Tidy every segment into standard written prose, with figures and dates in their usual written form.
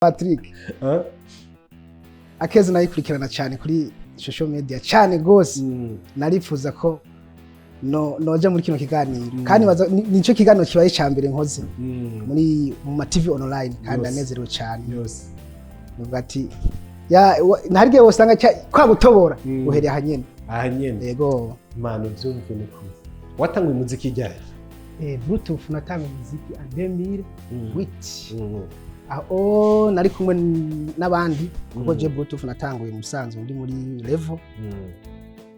Patrick, Akeza nayikurikirana cyane kuri social media cyane gose. Narifuza ko no noja muri kino kiganiro kandi nico kiganiro kibaye ca mbere nkoze muri mu ma TV online kandi ndanezerewe cyane. Nuvuga ati ya ntarige wosanga kwa gutobora uhereye aha nyene. Aha nyene. Yego. Imana ubyumve, ni kure. Watanguye umuziki ryari? Bluetooth natanga umuziki en 2008, aho nari kumwe n'abandi kuko je Bluetooth natanguye musanzwe ndi muri level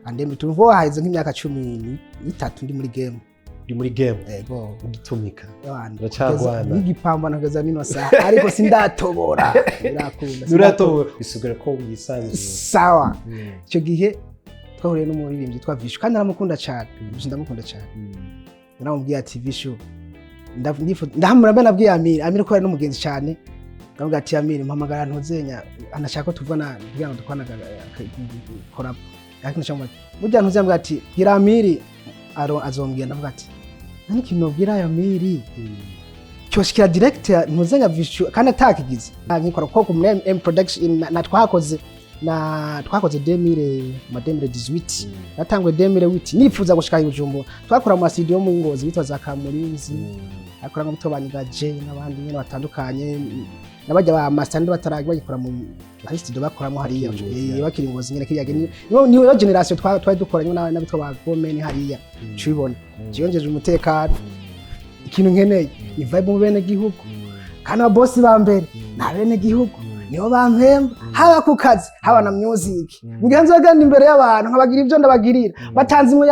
and tuvuga haheze nk'imyaka 13 ndi muri game. Uri muri game? Yego. Ugitumika? Abantu, Uracagwana. N'igipambano kugeza nino saha, ariko sindatobora, birakunda. Nturatobora, bisigura ko wisanzuye. Sawa. Icyo gihe twahuriye n'umuririmbyi witwa Vishu kandi naramukunda cyane. Vishu ndamukunda cyane. Naramubwiye ati: "Vishu, ndahamura." Mbe nabwiye Amiri, Amiri ko ari n'umugenzi cyane. Ndamubwira ati: "Amiri, mpamagara ntuzenya, anashaka ko tuvana kugira ngo dukorane collab." Ariko ndashaka burya ntuzenya ati: "Bwira Amiri aro azombwira." Ndavuga ati: "Nta n'ikintu nobwira Amiri cyoshikira direct ntuzenya Vishu kandi atakigize." Nkikora kuko muri M Production na twakoze na twakoze 2000 ma 2018, natanguye 2008 nifuza gushika i Bujumbura. Twakora mu studio mu Ngozi bitwa za Kamurinzi, akora nko Mutobanyiga J n'abandi nyene batandukanye, n'abajya ba Master bataraga bagikora mu hari studio bakoramo hariya. Bakiri Ngozi, ya. Bakiri Ngozi nyene kiriya niyo generation twari dukoranye n'abitwa ba Gomeni hariya. Cubibona ciyongeje umutekano. Ikintu nkeneye ni vibe mu bene gihugu, kandi ababosi ba mbere ni abene gihugu, nibo bampemba, haba ku kazi haba na music. Mugihe nzogenda imbere y'abantu nkabagira ibyo ndabagirira batanze imwe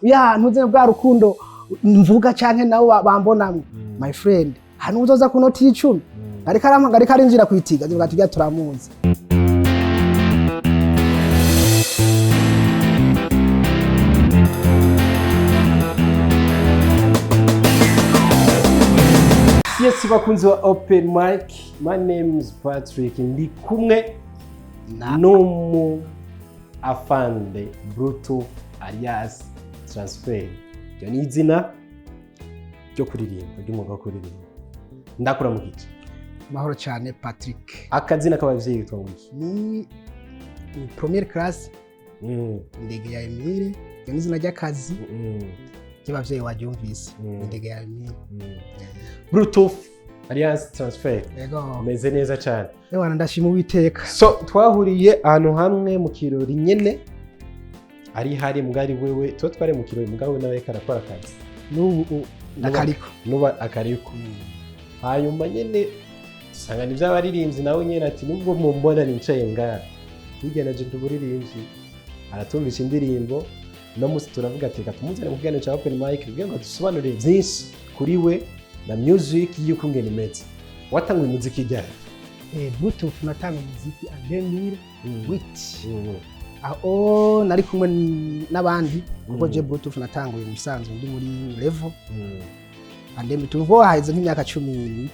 ya ntuze bwa rukundo mvuga canke nabo bambonamwo, my friend, hano uzoza ku noti y'icumi ariko arampanga, ariko arinjira kwitiga, avuga ati: "Turamuzi." Yes, bakunzi wa Open Mic, my name is Patrick, ndi kumwe Na n'umu afande Bruto alias Transfer. Iryo ni izina ryo kuririmba, ry'umwuga wo kuririmba. Ndakura mu gice. Mahoro cyane, Patrick. Akazina k'abavyeyi witwa ngo iki? Ni première classe, Indege ya Emile. Iryo ni izina ry'akazi ry'abavyeyi, waryumvise. Indege ya Emile. Bruto alias Transfer. Yego. Umeze neza cyane. Ewana, ndashima Uwiteka. So twahuriye ahantu hamwe mu kirori nyene, ari hari mugari wewe tuba twari mu kirori, mugabo we nawe ariko arakora akazi. N'ubu ndakariko. Nuba akariko. Hanyuma nyene usanga ni by'abaririmbyi, nawe nyene ati: "Nubwo mumbona nicaye ngaha, burya naje ndi umuririmbyi." Aratumvisha indirimbo. No munsi turavuga ati: "Reka tumuzane mu kiganiro cya Open Mic kugira ngo dusobanurire byinshi kuri we na music y'uko ngene imeze." Watanguye umuziki ryari? Bluetooth natanga umuziki en 2008, aho nari kumwe n'abandi kuko je Bluetooth natanguye musanzwe ndi muri level and tuvuga haheze nk'imyaka 13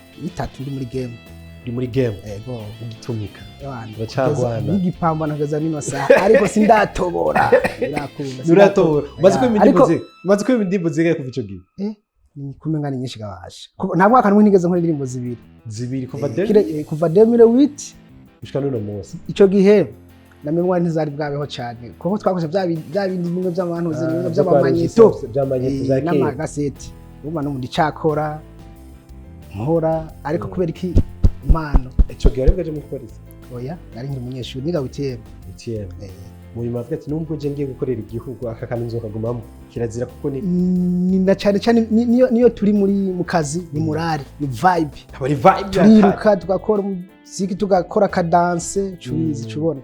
ndi muri game. Uri muri game? Yego. Ugitumika? Abantu, Uracagwana. n'igipambano kugeza nino saha, ariko sindatobora, birakunda. Nturatobora. Umaze Ya, kwima indirimbo ariko umaze kwima indirimbo zingahe kuva ico gihe? Ni kumenga ni nyinshi gabasha. Nta mwaka n'umwe nigeze nkora indirimbo zibiri. Zibiri kuva Kuva 2008 gushika n'uno munsi. Ico gihe na mémoire ntizari bwabeho cyane kuko twakoze bya bindi bimwe by'abantu bimwe by'amamagnéto. By'amagnéto bya kera. N'amagaseti. Urumva n'ubundi cakora nkora, ariko kubera iki impano. Ico gihe wari bwaje muri polisi? Oya, nari nkiri umunyeshuri niga UTM. UTM. Mu nyuma avuga ati: "Nubwo je ngiye gukorera igihugu, aka kantu nzokagumamo kirazira kuko ni Ni na cyane cyane niyo turi muri mu kazi, ni morale, ni vibe. Aba ari vibe. Turiruka tugakora umuziki, tugakora kadanse cubizi. Cubona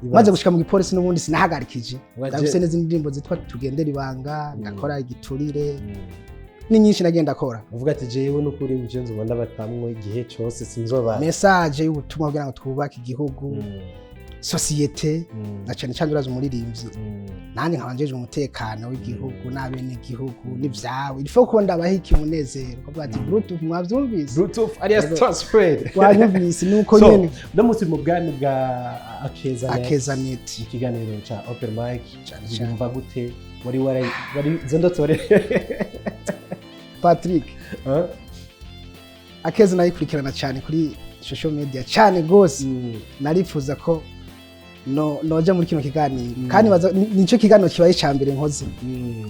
maze gushika mu gipolisi n'ubundi sinahagarikije. Ndafise n'izindi ndirimbo zitwa Tugendera Ibanga, ndakora Igiturire, ni nyinshi nagenda akora. Uvuga ati: "Jewe n'ukuri muje nzobona batamwo igihe cose sinzoba." Message y'ubutumwa kugira ngo twubake igihugu, société, na cyane cyane uraza umuririmbyi, nanjye nkaba njeje umutekano w'igihugu n'abenegihugu n'ivyawe, il faut ko ndabaha iki umunezero kuvuga ati: "Bluetooth mwavyumvise." Bluetooth alias Yego. Transfer. Wanyumvise, nuko So, nyene. uno munsi mu bwami bwa Akeza Net, Akeza Net. mu kiganiro ca Open Mic. Cane cane. Wumva gute? Wari izo ndoto wari Patrick, Huh? Akeza nayikurikirana cyane kuri social media cyane gose. Narifuza ko no noja muri kino kiganiro, kandi nico kiganiro kibaye ca mbere nkoze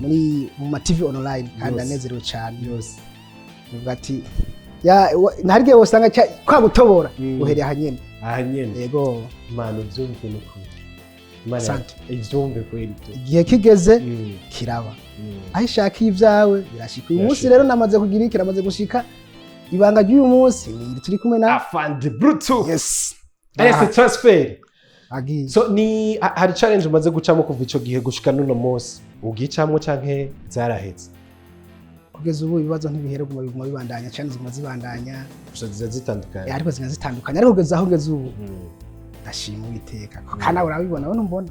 muri mu ma TV online, kandi ndanezerewe cyane. Uvuga ati ya ntarige wosanga kwa gutobora uhereye aha nyene. Aha nyene. Yego. Imana ubyumve n'ukuri. Imana Asante. ibyumve kweli byo. Igihe kigeze kiraba. Aho ishaka ibyawe birashika uyu munsi. Birashika. Rero namaze kugira iki, namaze gushika. Ibanga ry'uyu munsi ni iri turi kumwe na Afande Bluetooth. Yes. Ese transfer. Agiye. So ni hari challenge umaze gucamo kuva ico gihe gushika n'uno munsi, ugicamwo canke zarahetse? Kugeza ubu ibibazo ntibihera, biguma bibandanya cyane, ziguma zibandanya. Gusa ziza zitandukanye. Ariko ziguma zitandukanye, ariko kugeza aho ngeze ubu ndashima Uwiteka ko kandi nawe urabibona, wowe ntumbona.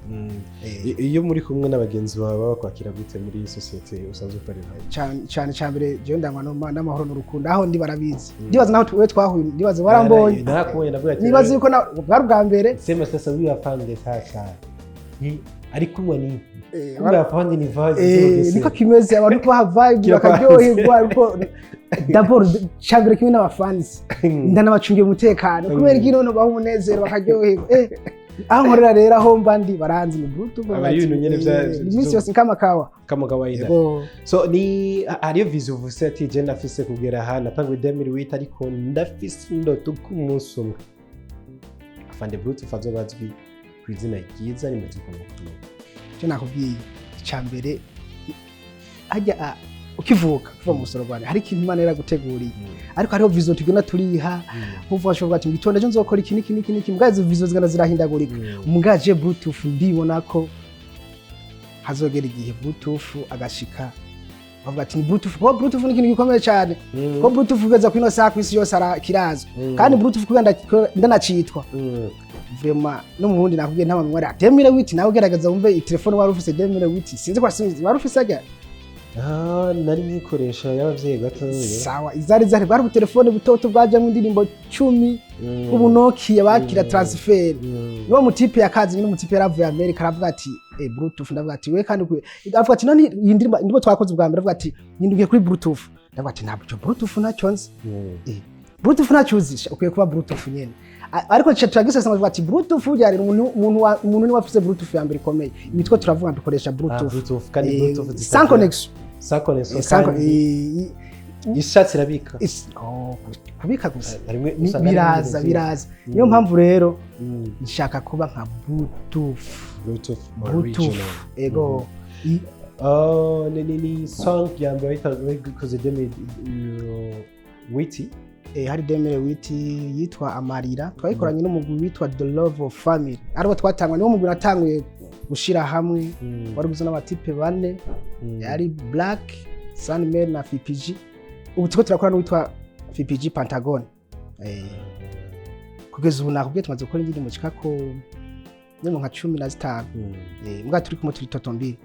Iyo muri kumwe n'abagenzi bawe baba bakwakira gute muri sosiyete usanzwe ukorera? Cyane cyane, cya mbere jewe ndangwa n'amahoro n'urukundo. Aho ndi barabizi. Ndibaza naho we twahuye, ndibaza warambonye. Narakubonye, ndavuga ati Nibaza yuko bwari ubwa mbere. Sema sasa huyu afande sasa ni alikuwa ni kumbe afande ni vibe. Niko kimeze, abantu kubaha vibe Kila bakaryoherwa. Ariko d'abord cya mbere kimwe n'abafansi ndanabacungiye umutekano. Kubera iki? None baha umunezero bakaryoherwa. Aho nkorera rero, aho mba ndi baranzi ni Bluetooth. Aba ari ibintu nyene iminsi yose kama kawa. Kama kawaida. Yego. So ni hariyo vision uvuse ati je ndafise kugera aha natanguye 2008, ariko ndafise indoto ko umunsi umwe Afande Bluetooth azoba azwi ku izina ryiza rimaze kumenya. Icyo nakubwiye icya mbere, hajya ukivuka kuva mu busoro bwawe hari ikintu Imana yaraguteguriye, ariko hariho vision tugenda turiha. Nkuvuga ashobora ati mu gitondo ejo nzokora iki n'iki n'iki n'iki, mbwa izo vision zigenda zirahindagurika. Mbwa je Bluetooth ndibona ko hazogera igihe Bluetooth agashika bavuga ati ni Bluetooth, kuko Bluetooth ni ikintu gikomeye cyane, kuko Bluetooth ugeza kuri ino saha ku isi yose kirazwi. Kandi Bluetooth kubera ndanacitwa vraiment no mu Burundi, nakubwiye nta bamwe 2008. Nawe ugerageza wumve telefone wari ufise 2008, sinzi ko sinzi wari ufise ajya. Ah, nari nkikoresha y'abavyeyi gatoya. Sawa, izari bwari ubutelefone butoto bwajamwo indirimbo 10, ubu Nokia bakira transfer. Niwo mutipe yakazi nyine, umutipe yaravuye Amerika, aravuga ati eh Bluetooth. Ndavuga ati we kandi avuga ati none iyi ndirimbo twakoze ubwa mbere, avuga ati nyindukiye kuri Bluetooth. Ndavuga ati ntabwo icyo Bluetooth ntacyo nzi. Bluetooth ntacyo uzi, ukwiye kuba Bluetooth nyene. Ariko turagisesa bavuga ati Bluetooth yari umuntu niwe afise Bluetooth ya mbere ikomeye. Ibi two turavuga dukoresha Bluetooth. Bluetooth kandi Bluetooth sans connexion. Sans connexion. Sans kandi ishatse irabika. Oh, kubika gusa. Harimwe usanga harimo Biraza ibintu. Biraza, niyo mpamvu rero nshaka kuba nka Bluetooth. Bluetooth Bluetooth. original. Ego. Oh, ni song ya mbere bayikoze 2008. Hari 2008 yitwa Amarira, twayikoranye n'umugwi witwa The Love of Family, ariwo twatangwa, niwo mugwi natanguye gushira hamwe. Wari ugizwe n'abatipe bane, yari Black Sunman na FPG. Ubu turiko turakora n'uwitwa FPG Pentagon. Kugeza ubu nakubwiye tumaze gukora indirimbo zishika ko indirimbo nka 15. Mbwa turi kumwe turi toto mbiri.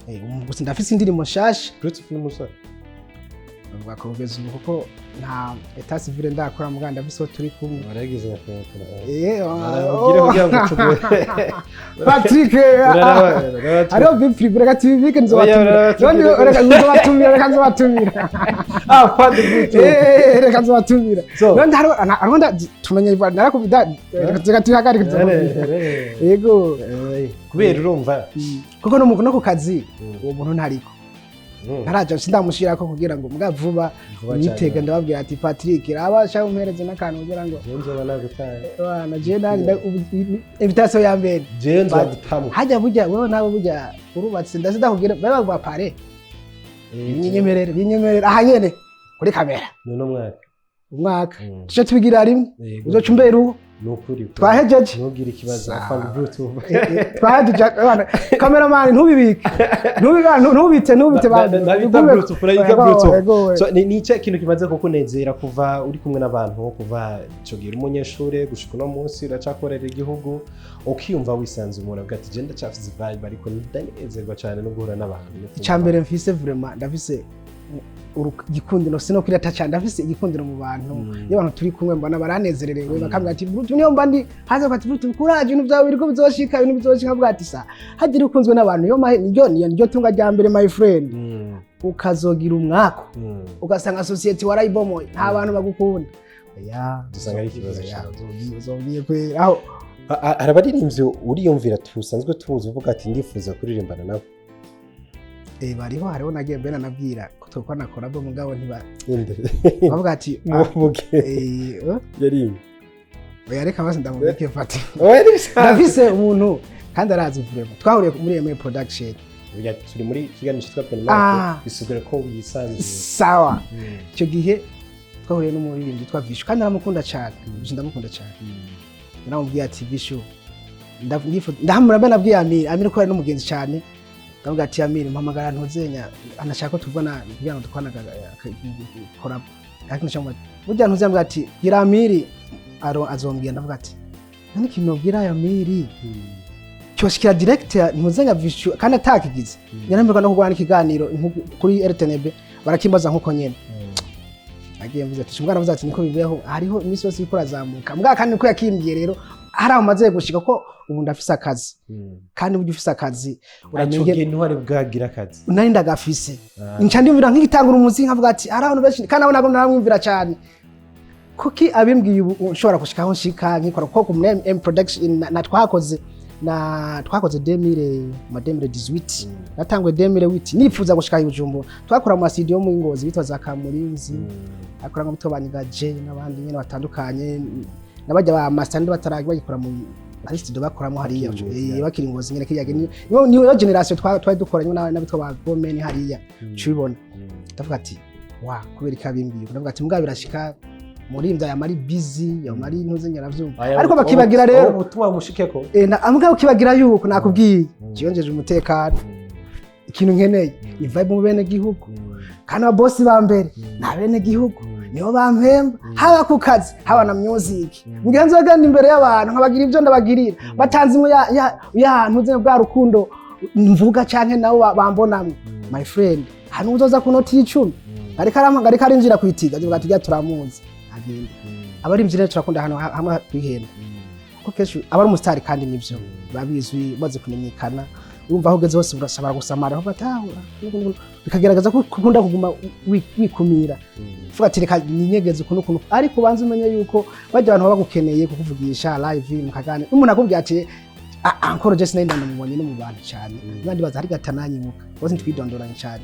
Ubu gusa ndafise indirimbo nshasha. Bluetooth n'umusore. Bavuga ko kugeza ubu kuko nta état civil ndakora, muganda ndafise uwo turi kumwe. Waragize na Oh. Ubwire kugira ngo tuguhe. Patrick, hariho vie privée, reka tubibike, nzobatumira. Oya, Reka nzobatumira, reka nzobatumira. Ah, pas de Bluetooth. Reka nzobatumira. So. None hariho tumenye narakubida, reka tubihagarike, nzobatumira. Yego. Kubera urumva Kuko no ku kazi uwo muntu ntariko ntaraja, sindamushirako kugira ngo mbwa vuba Vuba nitega cyane. Ndababwira ati Patrick raba shaka umpereze n'akantu kugira ngo Jewe nzoba nagutaye. Bana je nani invitation ya mbere. Jewe nzoba Hajya burya wewe nawe burya urubatse, ndazidakubwira bari baguha pare. Binyemerere, binyemerere aha nyene kuri kamera. Nuno mwaka. Umwaka tuce tubigira rimwe. Yego. Uzoca umbera uwo. Ni ukuri. Twahejeje. Ntugire ikibazo. Sawa. Afande Bluetooth. Twahejeje abana. Cameraman, ntubibike, ntubite, ntubite. Ndabita Bluetooth, urayita Bluetooth. Bluetooth. So, ni ikihe kintu kimaze kukunezera kuva uri kumwe n'abantu, kuva ico gihe uri umunyeshure gushika uno munsi uracakorera igihugu, ukiyumva wisanze umuntu avuga ati je ndacafise vibe, ariko ndanezerwa cyane no guhura n'abantu no kumva- Icyambere mfise vraiment, ndafise igikundiro, sinokwirata cyane, ndafise igikundiro mu bantu. Iyo abantu turi kumwe mbona baranezererewe, bakambwira ati Bluetooth, niyo mba ndi hanze bati Bluetooth courage, ibintu byawe biriko bizoshika, ibintu bizoshika. Nkavuga ati sa hagira ukunzwe n'abantu yo mahe niryo niyo niryo tunga rya mbere, my friend. Ukazogira umwako, ugasanga société warayibomoye, nta bantu bagukunda. Ya. Dusanga ari ikibazo Ya, cyane. Uzombwiye kwera aho. Hari abaririmbyi uriyumvira tusanzwe tuzi, uvuga ati ndifuza kuririmbana nabo? Bariho, hariho nagiye mbere nanabwira ko twokorana collabo, mugabo ntiba Inde? Bavuga ati ah, Muvuge. Yari Oya, reka basi ndamubike fati. Oya, n'ibisanzwe. Ndafise umuntu kandi arazi vraiment, twahuriye muri MA Production. Burya turi muri kiganiro cyitwa Open Mic, bisigura ko wisanzuye. Sawa, icyo gihe twahuriye n'umuririmbyi witwa Vishu kandi aramukunda cyane. Vishu ndamukunda cyane. Naramubwiye ati Vishu, ndahamura mbe nabwiye Amir, Amir ko ari n'umugenzi cyane. Ndamubwira ati Amir, mpamagara ntuzenya anashaka ko tuvugana kugira ngo dukorane collab, ariko nshaka burya ntuzenya ati gira Amiri aro azombwira. Ndavuga ati none ikintu nobwira Amiri cyoshikira direct ntuzenya Vishu kandi atakigize. Yaramirwa no kugwana ikiganiro kuri RTNB, barakimbaza nkuko nyene agiye mvuze ati umwana avuze ati niko bibeho, hariho iminsi yose iriko urazamuka mbwa. Kandi niko yakimbwiye rero, hari aho maze gushika ko ubu ndafise akazi, kandi burya ufise akazi Ico uramenye. gihe ntiwari bwagira akazi? Nari ndagafise. Nca ndiyumvira nk'igitangura umuziki, nkavuga ati hari abantu benshi kandi abo ntabwo naramwumvira cyane, kuki abimbwiye ubu nshobora gushika aho nshika nkikora kuko ku muri M Production na twakoze na twakoze 2000 ma 2018, natanguye 2008 nifuza gushika i Bujumbura. Twakora mu studio mu Ngozi bitwa za Kamurinzi, akora nko bitwa Baniga J n'abandi nyene batandukanye, n'abajya ba Master bataraga bagikora mu ari studio bakoramo hariya. Bakiri Ngozi, ya. Bakiri Ngozi nyene kiriya niyo niyo generation twari dukoranye n'abitwa ba Gomen hariya, cubibona. Ndavuga ati wa kubera ikabimbwiye, ndavuga ati mbwa birashika murimvya yamari busy yamari ntuze nyaravyumva, ariko bakibagira rero ubutumwa mushikeko. Na ambwa ukibagira yuko nakubwiye ciyongeje umutekano. Ikintu nkeneye ni vibe mu bene gihugu, kandi ababosi ba mbere ni abene gihugu, nibo bampemba, haba ku kazi haba na music. Mugihe nzogenda imbere y'abantu nkabagira ibyo ndabagirira batanze imwe ya ya ya ntuze bwa rukundo mvuga canke nabo bambonamwe, my friend, hano uzoza ku noti y'icumi ariko arampanga, ariko arinjira kwitiga avuga ati turamuzi agenda. Abarimvyi rero turakunda hano hamwe kwihenda, kuko kenshi aba ari umusitari kandi nivyo biba bizwi, umaze kumenyekana urumva aho ugeze hose urasabara gusamara, aho batahura bikagaragaza ko ukunda kuguma wikumira, uvuga ati reka ninyegeze ukuntu ukuntu, ariko ubanza umenye yuko bajya abantu baba bagukeneye kukuvugisha live mukaganira. Umuntu akubwira ati encore je sinari ndamubonye no mu bantu cyane, abandi baza hari gatananyibuka bose ntitwidondoranye cyane.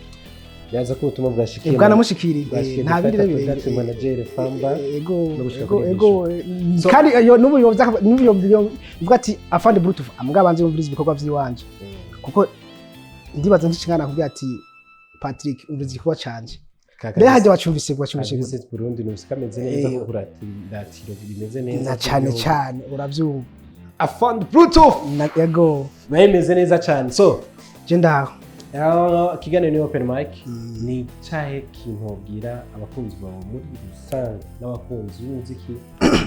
Yaza ko ubutumwa bwashikiye. Bwanamushikiriye. Bwashikiye Nta bindi rero. Production manager Famba ego no gushika ego kuri ego. Kandi iyo n'ubu n'ubu yovuga ati afande Bluetooth ambwa abanze yumviriza ibikorwa vy'iwanje, kuko ndibaza nk'ikingana akubwira ati Patrick, umviriza igikorwa canje mbere hajya wacumvise wacumvise. Visit Burundi numvise kameze neza, Eh, ko kuratiro bimeze neza na cyane cyane uravyumva. Afande Bluetooth. Ego. Nayo imeze neza cyane, so je ndaho. Ikiganiro ni open mic. Ni cyahe kintu wabwira abakunzi bawe muri rusange n'abakunzi b'umuziki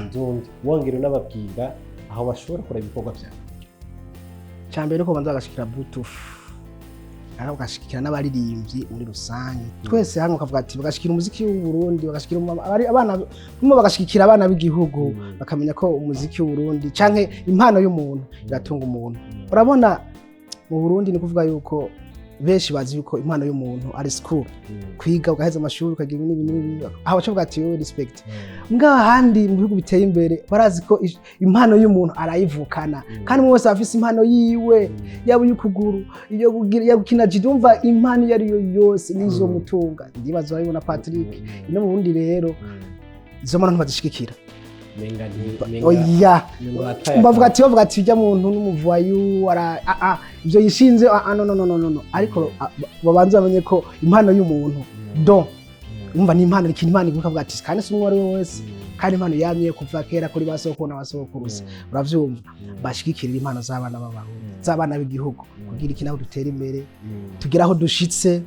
ndundi, wongera unababwira aho bashobora kureba ibikorwa byawe? Cyambere nuko banza bagashikira Bluetooth, ariko bagashikira n'abaririmbyi muri rusange twese hamwe, ukavuga ati bagashikira umuziki w'u Burundi, bagashikira abana bamwe, bagashikira abana b'igihugu, bakamenya ko umuziki w'u Burundi canke impano y'umuntu iratunga umuntu. Urabona mu Burundi ni kuvuga yuko benshi bazi yuko impano y'umuntu ari school, kwiga ugaheza amashuri ukagira ibi n'ibi n'ibi, aho baca ati yo respect. Mbwa ahandi mu bihugu biteye imbere barazi ko impano y'umuntu arayivukana, kandi umwe wese aba afise impano yiwe, yaba iy'ukuguru, iyo kugira, iyo gukina jido, umva impano iyo ari yo yose nizo mutunga. Ndibaza urabibona Patrick, no mu Burundi rero izo mpano ntibazishigikira. Menga nti menga Oya. Menga wataye. Bavuga ati ujya muntu n'umuvayu ara ibyo yishinze, no no no no no no, ariko babanze bamenye ko impano y'umuntu don, umva, ni impano, ikintu Imana iguha, ukavuga ati kandi si umwe uwo ari we wese, kandi impano yamye kuva kera kuri ba sokuru na ba sokuruza, uravyumva. Bashigikirira impano z'abana b'abarundi, z'abana b'igihugu, kugira iki naho dutere imbere, tugire aho dushitse,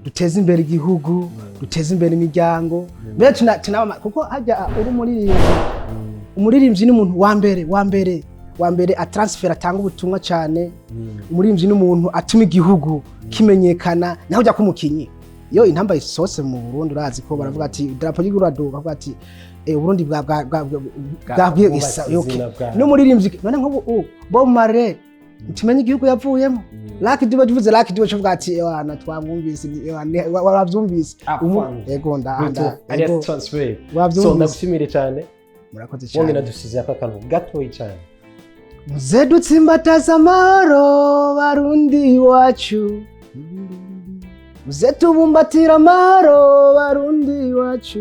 duteze imbere igihugu, duteze imbere imiryango mbere tunaba, kuko hajya uri umuririmbyi, umuririmbyi ni umuntu wa mbere wa mbere wa mbere atransfer, atanga ubutumwa cyane. Umuririmbyi ni umuntu atuma igihugu kimenyekana, naho ujya kumukinyi iyo intamba isohotse mu Burundi, urazi ko baravuga ati idarapo ry'igihugu iraduga, bavuga ati Burundi bwa bwa bwa bwa Bwubatse isa okay. izina bwawe. N'umuririmbyi none nk'ubu Bob Marley. Ntumenye igihugu yavuyemo. Lucky Dube, tuvuze Lucky Dube, cuvuga ati: "Ewana, twamwumvise, ewana, wabyumvise." Afande. Ego, nda Alias ego. Transfer. So Wabyumvise. Ndagushimire cyane. Murakoze wongera cyane. dusize aka kantu gatoyi cyane. Muze dutsimbataza amahoro, Barundi iwacu. Muze tubumbatira amahoro, Barundi iwacu.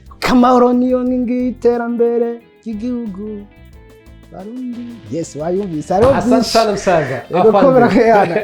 Kuko amahoro niyo nkingi y'iterambere ry'igihugu, Barundi. Yes, wayumvise, hariho Asante byinshi. sana, msaza. Ego, komera Afande. kayana.